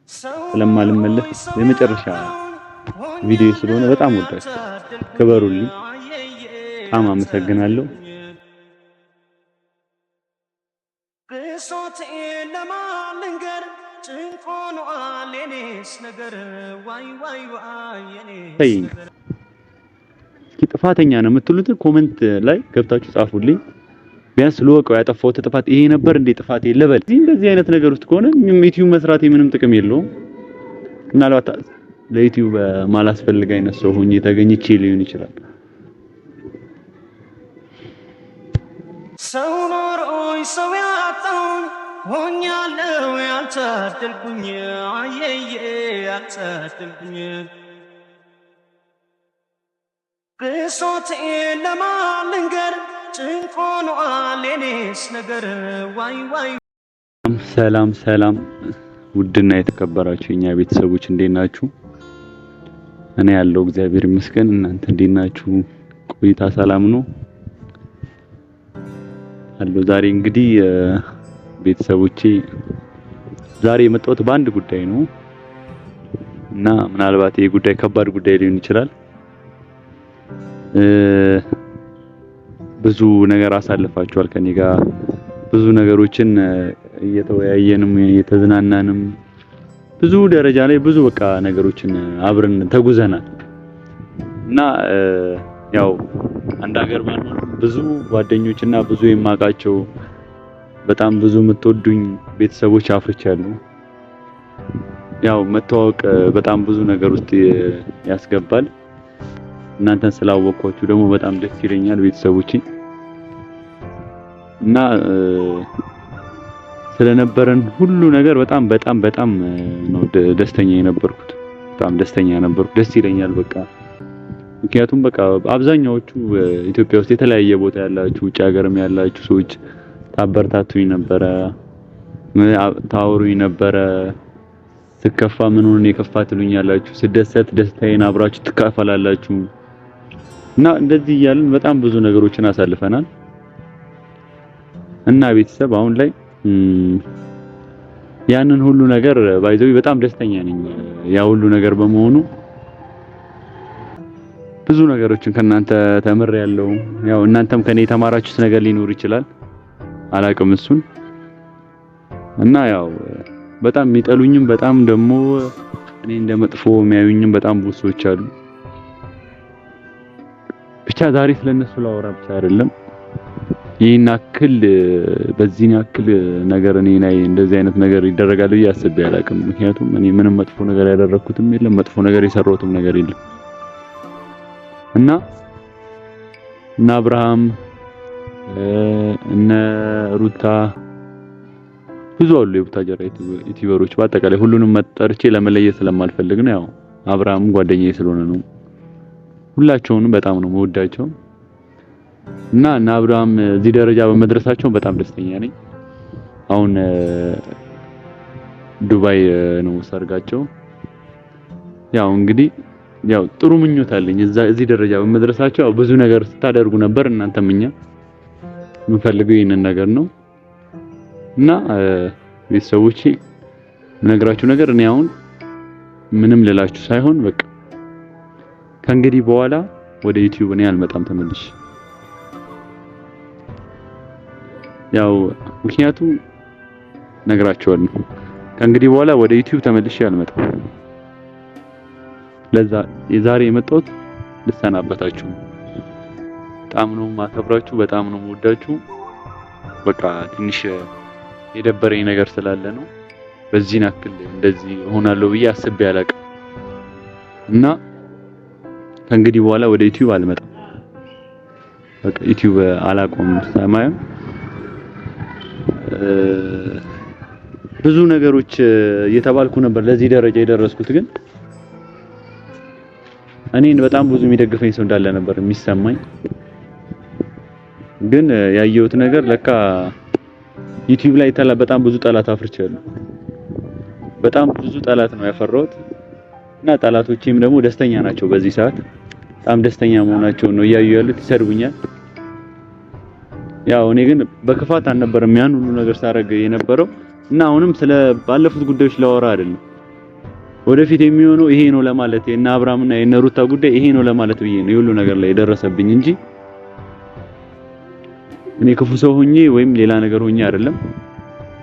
ስለማልመለስ የመጨረሻ ቪዲዮ ስለሆነ በጣም ወዳችሁ ክበሩልኝ። በጣም አመሰግናለሁ። እስኪ ጥፋተኛ ነው የምትሉትን comment ላይ ገብታችሁ ጻፉልኝ። ቢያንስ ልወቀው፣ ያጠፋሁት ጥፋት ይሄ ነበር እንዴ ጥፋቴ ልበል። እንደዚህ አይነት ነገር ውስጥ ከሆነ ዩቲዩብ መስራቴ ምንም ጥቅም የለውም። ምናልባት ለዩቲዩብ ማላስፈልግ አይነት ሰው ሆኜ ተገኝቼ ሊሆን ይችላል። ሰው ኖሮኝ ሰው ያጣሁኝ ሆኛለሁ ያልታደልኩኝ፣ አየየ ያልታደልኩኝ። ብሶቴን ለማን ልንገር? ጭንቅ ሆኗል የኔስ ነገር ዋይ ዋይ። ሰላም ሰላም፣ ውድና የተከበራችሁ የኛ ቤተሰቦች እንዴት ናችሁ? እኔ ያለው እግዚአብሔር ይመስገን። እናንተ እንዴት ናችሁ? ቆይታ ሰላም ነው አለው። ዛሬ እንግዲህ ቤተሰቦቼ ዛሬ የመጣሁት በአንድ ጉዳይ ነው እና ምናልባት ይሄ ጉዳይ ከባድ ጉዳይ ሊሆን ይችላል። ብዙ ነገር አሳልፋችኋል ከኔ ጋር፣ ብዙ ነገሮችን እየተወያየንም እየተዝናናንም ብዙ ደረጃ ላይ ብዙ በቃ ነገሮችን አብረን ተጉዘናል እና ያው አንድ ሀገር ባንሆንም ብዙ ጓደኞችና ብዙ የማውቃቸው በጣም ብዙ የምትወዱኝ ቤተሰቦች አፍርቻለሁ። ያው መተዋወቅ በጣም ብዙ ነገር ውስጥ ያስገባል። እናንተን ስላወቅኳችሁ ደግሞ በጣም ደስ ይለኛል ቤተሰቦቼ። እና ስለነበረን ሁሉ ነገር በጣም በጣም በጣም ነው ደስተኛ የነበርኩት። በጣም ደስተኛ ነበርኩ። ደስ ይለኛል በቃ። ምክንያቱም በቃ አብዛኛዎቹ ኢትዮጵያ ውስጥ የተለያየ ቦታ ያላችሁ፣ ውጭ ሀገርም ያላችሁ ሰዎች ታበርታቱኝ ነበረ፣ ታወሩኝ ነበረ። ስከፋ ምን ሆነ የከፋ ትሉኛላችሁ፣ ስደሰት ደስታዬን አብራችሁ ትካፈላላችሁ። እና እንደዚህ እያልን በጣም ብዙ ነገሮችን አሳልፈናል። እና ቤተሰብ አሁን ላይ ያንን ሁሉ ነገር by the way በጣም ደስተኛ ነኝ። ያ ሁሉ ነገር በመሆኑ ብዙ ነገሮችን ከእናንተ ተምሬያለሁ። ያው እናንተም ከኔ የተማራችሁት ነገር ሊኖር ይችላል፣ አላቅም እሱን። እና ያው በጣም የሚጠሉኝም በጣም ደግሞ እኔ እንደ መጥፎ የሚያዩኝም በጣም ብዙ ሰዎች አሉ። ብቻ ዛሬ ስለነሱ ላወራ ብቻ አይደለም። ይህን ያክል በዚህን ያክል ነገር እኔ ላይ እንደዚህ አይነት ነገር ይደረጋል ብዬ አስቤ አላውቅም። ምክንያቱም እኔ ምንም መጥፎ ነገር ያደረኩትም የለም፣ መጥፎ ነገር የሰራሁትም ነገር የለም። እና እነ አብርሃም እነ ሩታ ብዙ አሉ የቡታጀራ ዩቲዩበሮች። በአጠቃላይ ሁሉንም መጠርቼ ለመለየት ስለማልፈልግ ነው። ያው አብርሃም ጓደኛዬ ስለሆነ ነው። ሁላቸውንም በጣም ነው የምወዳቸው። እና እነ አብርሃም እዚህ ደረጃ በመድረሳቸው በጣም ደስተኛ ነኝ። አሁን ዱባይ ነው ሰርጋቸው። ያው እንግዲህ ያው ጥሩ ምኞት አለኝ እዛ እዚህ ደረጃ በመድረሳቸው። ያው ብዙ ነገር ስታደርጉ ነበር እናንተም፣ እኛ የምንፈልገው ይህንን ነገር ነው። እና ቤተሰቦቼ የምነግራችሁ ነገር እኔ አሁን ምንም ልላችሁ ሳይሆን በቃ ከእንግዲህ በኋላ ወደ ዩቲዩብ እኔ አልመጣም ተመልሼ። ያው ምክንያቱም ነግራችኋለሁ። ከእንግዲህ በኋላ ወደ ዩቲዩብ ተመልሼ አልመጣም። ለዛ የዛሬ የመጣሁት ልሰናበታችሁ። በጣም ነው ማከብራችሁ፣ በጣም ነው የምወዳችሁ። በቃ ትንሽ የደበረኝ ነገር ስላለ ነው። በዚህን ያክል እንደዚህ እሆናለሁ ብዬ አስቤ አላውቅም። እና ከእንግዲህ በኋላ ወደ ዩቲዩብ አልመጣም። በቃ ዩቲዩብ አላቆምም። ሰማያም ብዙ ነገሮች እየተባልኩ ነበር ለዚህ ደረጃ የደረስኩት፣ ግን እኔን በጣም ብዙ የሚደግፈኝ ሰው እንዳለ ነበር የሚሰማኝ። ግን ያየሁት ነገር ለካ ዩቲዩብ ላይ በጣም ብዙ ጠላት አፍርቻለሁ። በጣም ብዙ ጠላት ነው ያፈራሁት እና ጠላቶቼም ደግሞ ደስተኛ ናቸው። በዚህ ሰዓት በጣም ደስተኛ መሆናቸውን ነው እያዩ ያሉት። ይሰድቡኛል። ያው እኔ ግን በክፋት አልነበረም ያን ሁሉ ነገር ሳደርግ የነበረው። እና አሁንም ስለ ባለፉት ጉዳዮች ላወራ አይደለም። ወደፊት የሚሆነው ይሄ ነው ለማለት የነ አብርሃምና የነ ሩታ ጉዳይ ይሄ ነው ለማለት ብዬ ነው የሁሉ ነገር ላይ የደረሰብኝ እንጂ እኔ ክፉ ሰው ሆኜ ወይም ሌላ ነገር ሆኜ አይደለም።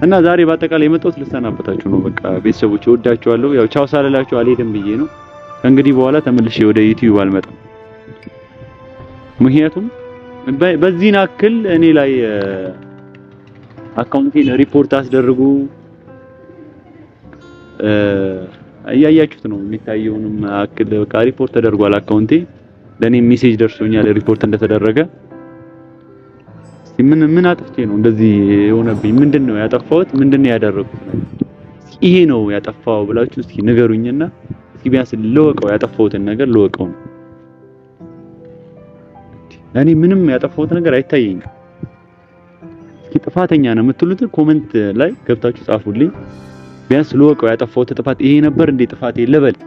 እና ዛሬ በአጠቃላይ የመጣሁት ልሰናበታችሁ ነው። በቃ ቤተሰቦች እወዳችኋለሁ። ያው ቻው ሳልላችሁ አልሄድም ብዬ ነው። ከእንግዲህ በኋላ ተመልሼ ወደ ዩቲዩብ አልመጣም። ምክንያቱም በዚህን አክል እኔ ላይ account ኤን ሪፖርት አስደርጉ እያያችሁት ነው የሚታየውንም አክል በቃ ሪፖርት ተደርጓል። account ኤ ለኔ message ደርሶኛል ሪፖርት እንደተደረገ። ምን ምን አጥፍቼ ነው እንደዚህ የሆነብኝ? ምንድነው ያጠፋሁት? ምንድነው ያደረኩት ነገር? ይሄ ነው ያጠፋው ብላችሁ እስኪ ንገሩኝና እስኪ ቢያንስ ልወቀው፣ ያጠፋሁትን ነገር ልወቀው ነው። እኔ ምንም ያጠፋሁት ነገር አይታየኝም። እስኪ ጥፋተኛ ነው የምትሉት comment ላይ ገብታችሁ ጻፉልኝ። ቢያንስ ልወቀው፣ ያጠፋሁት ጥፋት ይሄ ነበር እንዴ ጥፋቴ ልበል።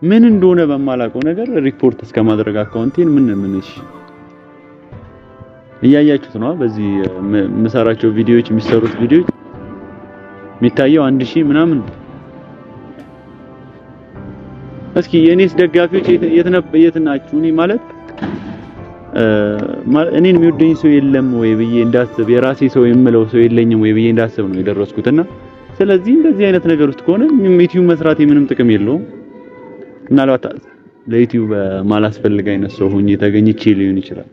ምን እንደሆነ በማላውቀው ነገር ሪፖርት እስከማድረግ account ኤን ምን ምን እሺ እያያችሁት ነው። በዚህ የምሰራቸው ቪዲዮዎች የሚሰሩት ቪዲዮዎች የሚታየው 1000 ምናምን። እስኪ የኔስ ደጋፊዎች የት ናችሁ? እኔ ማለት እኔን የሚወደኝ ሰው የለም ወይ ብዬ እንዳስብ የራሴ ሰው የምለው ሰው የለኝም ወይ ብዬ እንዳስብ ነው የደረስኩትና ስለዚህ እንደዚህ አይነት ነገር ውስጥ ከሆነ ዩቲዩብ መስራት ምንም ጥቅም የለውም። ምናልባት ለዩቲዩብ ማላስፈልግ አይነት ሰው ሆኜ ተገኝቼ ሊሆን ይችላል።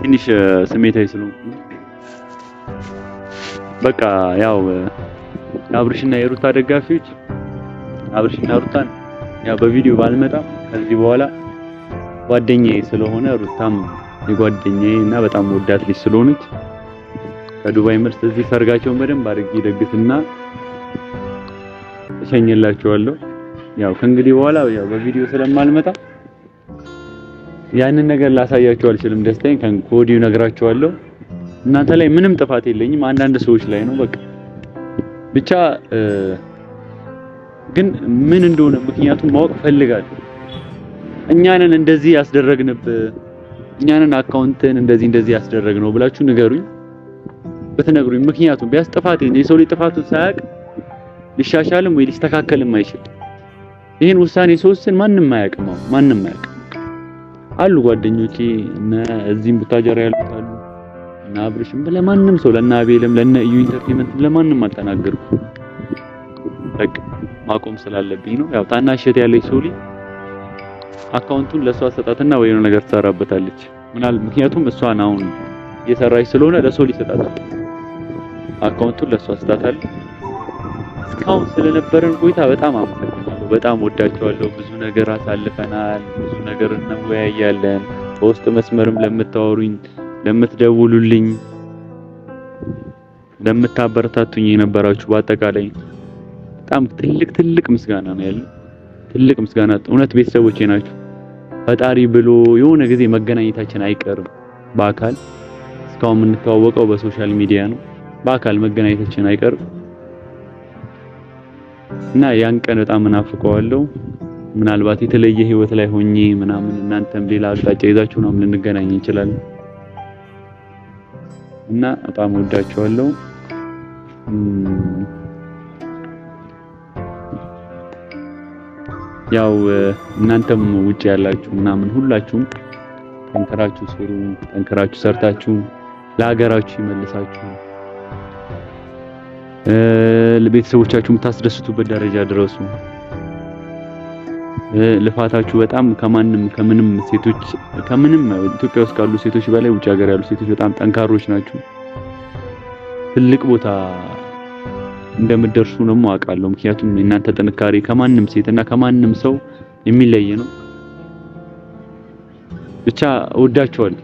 ትንሽ ስሜታዊ ስለሆንኩ በቃ ያው አብርሽና የሩታ ደጋፊዎች አብርሽና ሩታን ያው በቪዲዮ ባልመጣም ከዚህ በኋላ ጓደኛዬ ስለሆነ ሩታም የጓደኛዬ እና በጣም ወዳት ልጅ ስለሆነች ከዱባይ መልስ እዚህ ሰርጋቸውን በደንብ አድርጌ ደግስና እሸኝላቸዋለሁ። ያው ከእንግዲህ በኋላ ያው በቪዲዮ ስለማልመጣ ያንን ነገር ላሳያችሁ አልችልም። ደስታዬን ከወዲሁ ነግራችኋለሁ። እናንተ ላይ ምንም ጥፋት የለኝም፣ አንዳንድ ሰዎች ላይ ነው። በቃ ብቻ ግን ምን እንደሆነ ምክንያቱም ማወቅ ፈልጋለሁ። እኛንን እንደዚህ ያስደረግንብ እኛንን አካውንትን እንደዚህ እንደዚህ ያስደረግነው ብላችሁ ንገሩኝ። ብትነግሩኝ ምክንያቱም ቢያንስ ጥፋቴ የሰው ልጅ ጥፋቱን ሳያውቅ ሊሻሻልም ወይ ሊስተካከልም አይችልም። ይሄን ውሳኔ ሰውስን ማንም አያውቅም። ማንም አያውቅም። አሉ ጓደኞቼ እነ እዚህም ቡታጀራ ያሉት አሉ እና አብርሽም ለማንም ሰው ለእነ አቤልም ለእነ እዩ ኢንተርቴይንመንት ለማንም አልተናገርኩም። በቃ ማቆም ስላለብኝ ነው። ያው ታናሽ እህት ያለች ሰው ልጅ account ኡን ለሷ ሰጣትና ወይ የሆነ ነገር ትሰራበታለች ምናል ምክንያቱም እሷን አሁን እየሰራች ስለሆነ ለሰው ሊሰጣታል account ኡን ለሷ ሰጣታል። እስካሁን ስለነበረን ቆይታ በጣም አመሰግናለሁ። በጣም ወዳቸዋለሁ። ብዙ ነገር አሳልፈናል። ብዙ ነገር እንወያያለን። በውስጥ መስመርም ለምታወሩኝ፣ ለምትደውሉልኝ፣ ለምታበረታቱኝ የነበራችሁ በአጠቃላይ በጣም ትልቅ ትልቅ ምስጋና ነው ያለው። ትልቅ ምስጋና እውነት ቤተሰቦቼ ናችሁ። ፈጣሪ ብሎ የሆነ ጊዜ መገናኘታችን አይቀርም። በአካል እስካሁን የምንተዋወቀው በ social media ነው። በአካል መገናኘታችን አይቀርም እና ያን ቀን በጣም እናፍቀዋለሁ። ምናልባት የተለየ ህይወት ላይ ሆኜ ምናምን እናንተም ሌላ አቅጣጫ ይዛችሁ ምናምን ልንገናኝ እንችላለን እና በጣም ወዳችኋለሁ። ያው እናንተም ውጭ ያላችሁ ምናምን ሁላችሁም ጠንክራችሁ ስሩ። ጠንክራችሁ ሰርታችሁ ለሀገራችሁ ይመልሳችሁ፣ ለቤተሰቦቻችሁ የምታስደስቱበት ደረጃ ድረሱ። ልፋታችሁ በጣም ከማንም ከምንም ሴቶች ከምንም ኢትዮጵያ ውስጥ ካሉ ሴቶች በላይ ውጭ ሀገር ያሉ ሴቶች በጣም ጠንካሮች ናችሁ። ትልቅ ቦታ እንደምትደርሱ ደግሞ አውቃለሁ። ምክንያቱም የእናንተ ጥንካሬ ከማንም ሴትና ከማንም ሰው የሚለይ ነው። ብቻ እወዳችኋለሁ።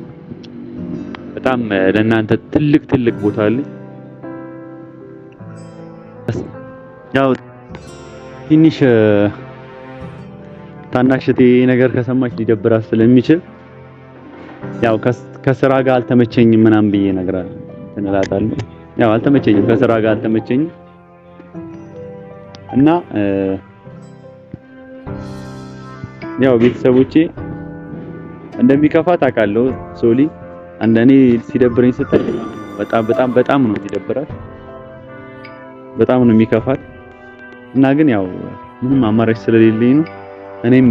በጣም ለእናንተ ትልቅ ትልቅ ቦታ አለኝ። ያው ትንሽ ታናሽ እህቴ ነገር ከሰማች ሊደብራት ስለሚችል ያው ከስራ ጋር አልተመቸኝም ምናምን ብዬ እነግራለሁ እንላታለሁ። ያው አልተመቸኝም፣ ከስራ ጋር አልተመቸኝም እና ያው ቤተሰቦቼ እንደሚከፋት አውቃለሁ። ሶሊ አንዳንዴ ሲደብረኝ ስታይ በጣም በጣም በጣም ነው የሚደብራት፣ በጣም ነው የሚከፋት። እና ግን ያው ምንም አማራጭ ስለሌለኝ ነው። እኔም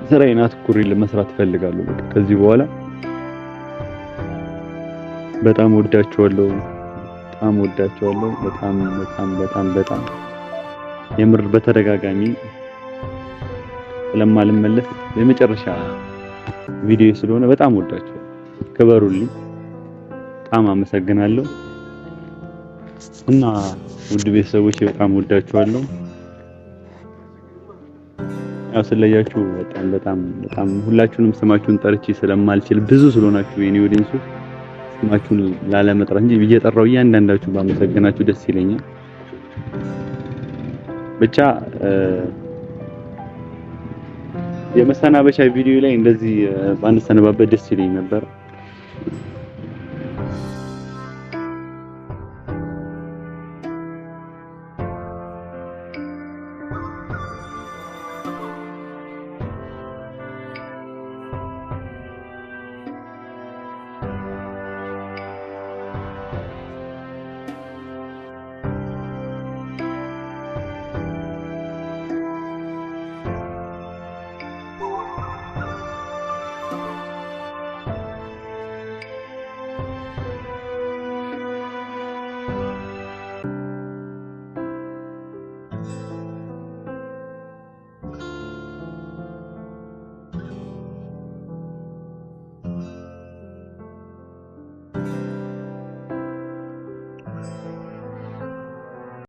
ስራዬን አትኩሬ ለመስራት እፈልጋለሁ። በቃ ከዚህ በኋላ በጣም ወዳችኋለሁ፣ በጣም ወዳችኋለሁ። በጣም በጣም በጣም በጣም የምር በተደጋጋሚ ስለማልመለስ የመጨረሻ ቪዲዮ ስለሆነ በጣም ወዳችኋለሁ። ክበሩልኝ። በጣም አመሰግናለሁ። እና ውድ ቤተሰቦቼ በጣም ወዳችኋለሁ። ያው ስለያችሁ በጣም በጣም በጣም ሁላችሁንም ስማችሁን ጠርቼ ስለማልችል ብዙ ስለሆናችሁ የኔ audience ኦች ስማችሁን ላለመጥራት እንጂ እየጠራው እያንዳንዳችሁ ባመሰግናችሁ ደስ ይለኛል። ብቻ የመሰናበቻ ቪዲዮ ላይ እንደዚህ ባንሰነባበት ደስ ይለኝ ነበር።